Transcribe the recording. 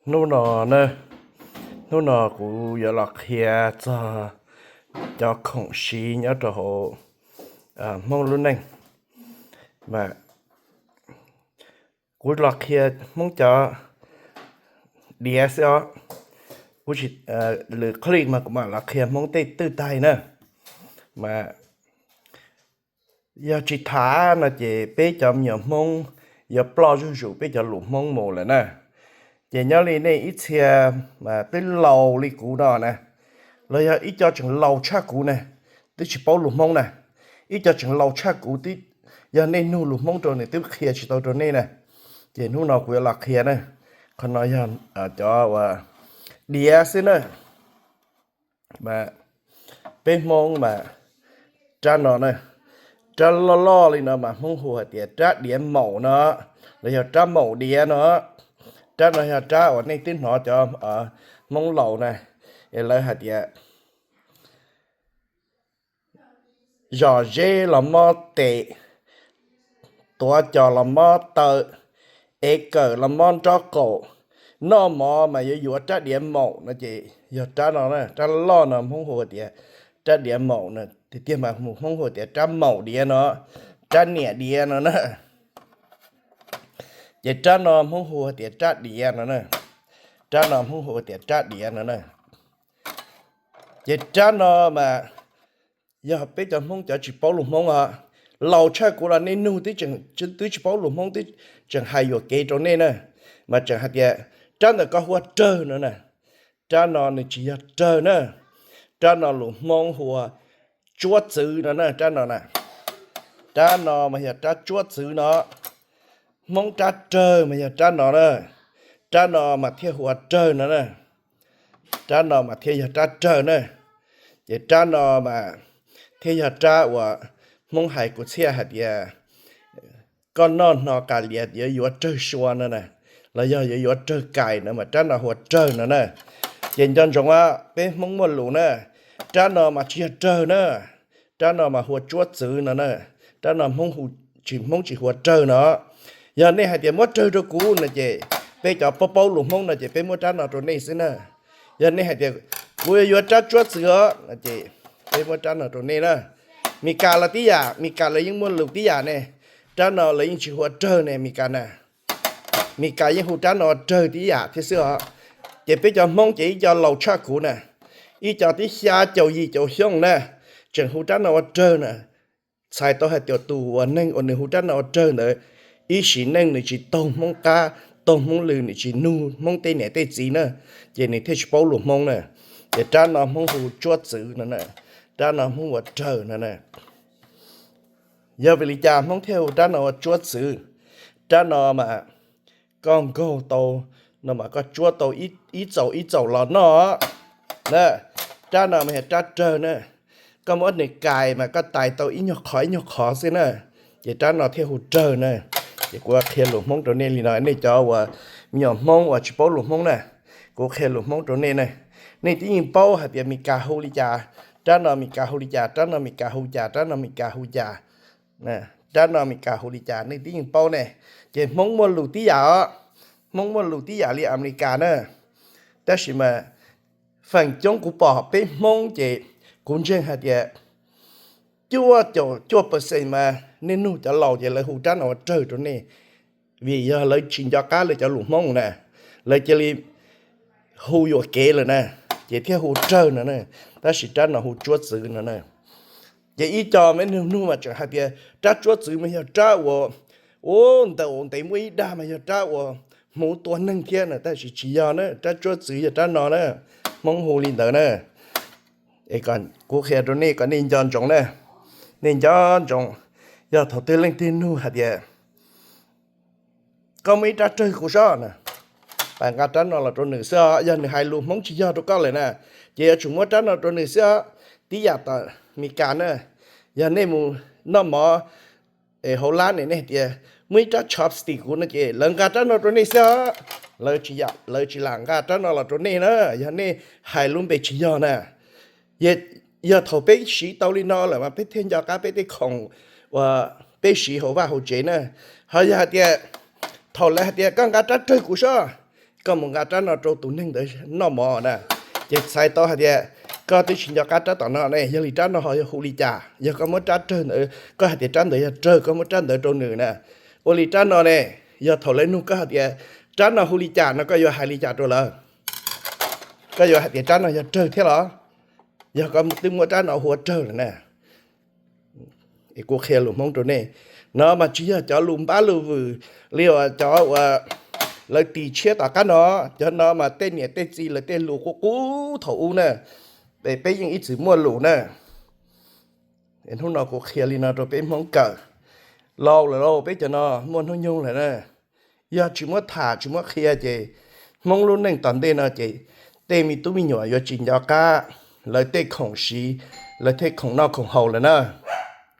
Hnub no na, hnub no kuv yuav los qhia txog cov khoom siv nyob rau hauv Hmoob lub neej. Kuv los qhia Hmoob cov diav xwb os. Kuv lwm clip mas kuv mam los qhia Hmoob tej twj taig na. Mas yog tsis tham no ces peb cov me nyuam Hmoob yuav ploj zuj zus peb cov lus Hmoob mus lawm na. Ces nyob li nej ib txhia mas twb laus li kuv no na, los yog ib co tseem laus tshaj kuv na, twb tsis paub lus Hmoob na, ib co tseem laus tshaj kuv, yog nej nug lus Hmoob rau nws twb qhia tsis tau rau nej na. Ces hnub no kuv yuav los qhia na, qhov no yog cov uas diav xwb na. Peb Hmoob mas rab no na, rab loj loj li no mas Hmoob hu hais tias rab diav maum no, los yog rab maum diav no. Rab no yog rab uas nej twb hnov cov Hmoob laus na, es lawv hais tias zom zeb los mob tes, tuav cos los mob taw, ev kawm los mob nrob qaum, noj mov mas yuav yuav rab diav maum no ces yog rab no na, rab loj no Hmoob hu tias rab diav maum no, tiag tiag mas Hmoob hu tias rab maum diav no, rab niam diav no na. Ces rab no Hmoob hu tias rab diav no na, rab no Hmoob hu tias rab diav no na. Ces rab no mas yog peb cov Hmoob cov tsis paub lus Hmoob os, laus tshaj kuv los nej nug twb tsis paub lus Hmoob twb tseem hais yuam kev rau nej na, mas tseem hais tias rab ntawm koj hu ua rawg no na. Rab no nws tsis yog rawg na, rab no lus Hmoob hu ua tsuab txwv no na, rab no na. Rab no mas yog rab tsuab txwv no, Hmoob rab rawg mas yog rab no na, rab no mas thiaj hu ua rawg no na. Rab no mas thiaj yog rab rawg na. Ces rab no mas thiaj yog rab uas Hmoob hais kuv txhiaj hais tias koj noj hno kas lias yuav yuav rawg sua no na, los yog yuav yuav rawg kais no mas rab no hu ua rawg no na. Ces nco ntsoov peb Hmoob muaj lus na, rab no mas tsis yog rawg na, rab no mas hu ua tsuab txwv no na. Rab no Hmoob hu, tsis, Hmoob tsis hu ua rawg no. Yog nej hais tias muab rawg rau kuv no ces peb cov paub paub lus Hmoob no ces peb muab rab no rau nej xwb na. Yog nej hais tias kuv yuav yuav rab tsuab txwv os no ces peb muab rab no rau nej na. Mes Kas los tib yam, Mes Kas lawv yeej muaj lus tib yam ne. Rab no lawv yeej tsis hu ua rawg ne Mes Kas na. Mes Kas yeej hu rab no ua rawg tib yam thiab xwb os. Ces peb cov Hmoob ces ib co laus tshaj kuv na, ib co twb xya caum yim caum xyoo na, tseem hu rab no ua rawg na. Txhais tau hais tias tus uas neeg uas nws hu rab no ua rawg ntawd, ib sim neej nws tsis taug Hmoob qab taug Hmoob lw, nws tsis nug Hmoob tej niam tej txiv na, ces nws thiaj tsis paub lus Hmoob na. Ces rab no Hmoob hu tsuab txwv no na, rab no Hmoob ua rawg no na. Yog vim li cas Hmoob thiaj hu rab no ua tsuab txwv? Rab no mas koj nkaug tau no mas koj tsuab tau ib txaus ib txaus los noj na. Rab no mas yog rab rawg na, koj muab nws kais mas koj tais tau ib nyuag qhov ib nyuag qhov xwb na, ces rab no thiaj hu rawg na. Ces kuv qhia lus Hmoob rau nej li no, nej cov uas me nyuam Hmoob uas tsis paub lus Hmoob na, kuv qhia lus Hmoob rau nej na. Nej twb yeej paub hais tias Mes Kas hu li cas, rab no Mes Kas hu li cas, rab no Mes Kas hu cas, rab no Mes Kas hu cas, rab no Mes Kas hu li cas nej twb yeej paub ne. Ces Hmoob muaj lus tib yam os, Hmoob muaj lus tib yam li Amelikas na. Tab sis mas feem coob kuv pom peb Hmoob ces kuv ntseeg hais tias cuaj caum cuaj percent mas nej nug cov laus ces lawv hu rab no ua rawg rau nej, vim yog lawv tsis nco qab lawv cov lus Hmoob na, lawv cia li hu yuam kev lawm na, ces thiaj hu rawg no na. Tab sis rab no hu tsuab txwv no na. Ces ib co me nug nug mas tseem hais tias rab tsuab txwv mas yog rab uas, ua ntawm ntev muaj ib dag mas yog rab uas hmuv tua neeg thiab na, tab sis tsis yog na, rab tsuab txwv yog rab no na. Hmoob hu li ntawd na. Kuv qhia rau nej kom nej nco ntsoov na, nej nco ntsoov. Yog thaum twg leej twg nug hais tias koj muaj ib rab rawg kuv sob na, pab nqa rab no los rau nws xwb os. Yog nws hais lus Hmoob tsis yog rau koj lawm na, ces yuav tsum muab rab no rau nws xwb os. Tib yam tom Mes Kas na, yog nej mus noj mov es hauv lab ne nej hais tias muaj ib rab chopstick kuv no ces lawv nqa rab no rau nej xwb os. Lawv tsis lam nqa rab no los rau nej na, yog nej hais lub npe tsis yog na. Yog thaum peb siv tau li no lawm mas peb thiaj nco qab peb tej khoom uas peb siv hauv vaj hauv tsev na. Ho yog hais tias thaum lawv hais tias koj nqa rab rawg kuv sob, koj mus nqa rab no rau tus neeg ntawd noj mov na, ces txhais tau hais tias koj twb tsis nco qab rab tom no ne. Yog li rab no ho yog hu li cas? Yog koj muab rab rawg ntawd, koj hais tias rab ntawd yog rawg, koj muab rab ntawd rau nws na. Ua li rab no ne, yog thaum lawv nug koj hais tias rab no hu li cas no, koj yuav hais li cas rau lawv? Koj yuav hais tias rab no yog rawg thiab los? Yog koj twb muab rab no hu ua rawg lawm na. Kuv qhia lus Hmoob rau nej, no mas tsis yog cov lus npab lus vwm li uas cov uas lawv tis tshiab tom qab no. Cov no mas tej niam tej txiv lawv tej lus qub qub thaum ub na, es peb yeej ib txwm muaj lus na. Hnub no kuv qhia li no rau peb Hmoob kawm. Laus lawm lauj, peb cov no muaj hnub nyoog lawm na. Yog tsis muab tham tsis muab qhia ces Hmoob lub neej tom ntej no ces tej me tub me nyuam yuav tsis nco qab lawv tej khoom siv, lawv tej khoom noj khoom haus lawm na.